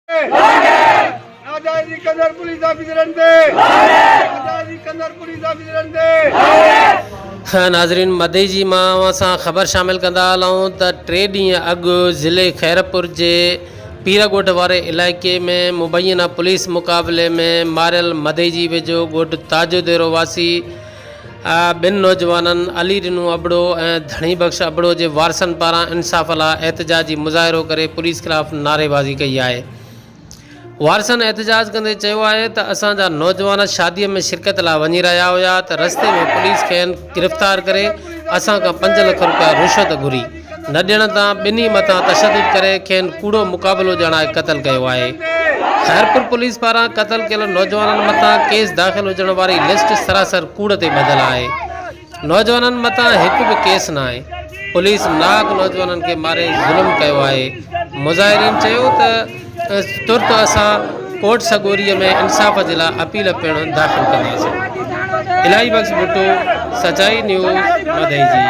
ناجائزي ڪندڙ پوليس آفيسرن تي ناجائزي ڪندڙ پوليس آفيسرن تي. ناظرين مدئجي مان اوهان سان خبر شامل ڪندا هلون ته ٽي ڏينهن اڳ ضلعي خيرپور جي پيرڳوٺ واري علائقي ۾ مبينا پوليس مقابلي ۾ ماريل مدئجي ويجهو ڳوٺ تاجو ديرو واسي ٻن نوجوانن علي ڏنو ابڙو ۽ ڌڻي بخش ابڙو جي وارثن پاران انصاف لاء احتجاجي مظاهرو ڪري پوليس خلاف نعريبازي ڪئي آهي. وارثن احتجاج ڪندي چيو آهي ته اسان جا نوجوان شادي ۾ شرڪت لاء وڃي رهيا هيا ته رستي ۾ پوليس کين گرفتار ڪري اسان کان پنج لک رپيا رشوت گهري نه ڏيڻ تان ٻنهي مٿان تشدد ڪري کين ڪوڙو مقابلو ڄاڻائي قتل ڪيو آهي. خيرپور پوليس پاران قتل ڪيل نوجوانن مٿان ڪيس داخل هجڻ واري لسٽ سراسر ڪوڙ تي ٻڌل آهي. نوجوانن مٿان هڪ به ڪيس ناهي. پوليس ناحق نوجوانن کي ماري ظلم ڪيو آهي. مظاهرين چيو ته ترت اسان ڪورٽ سڳوري ۾ انصاف جي لاء اپيل پڻ داخل ڪنداسين. الاهي بخش ڀٽو، سچائي نيوز، مدئجي.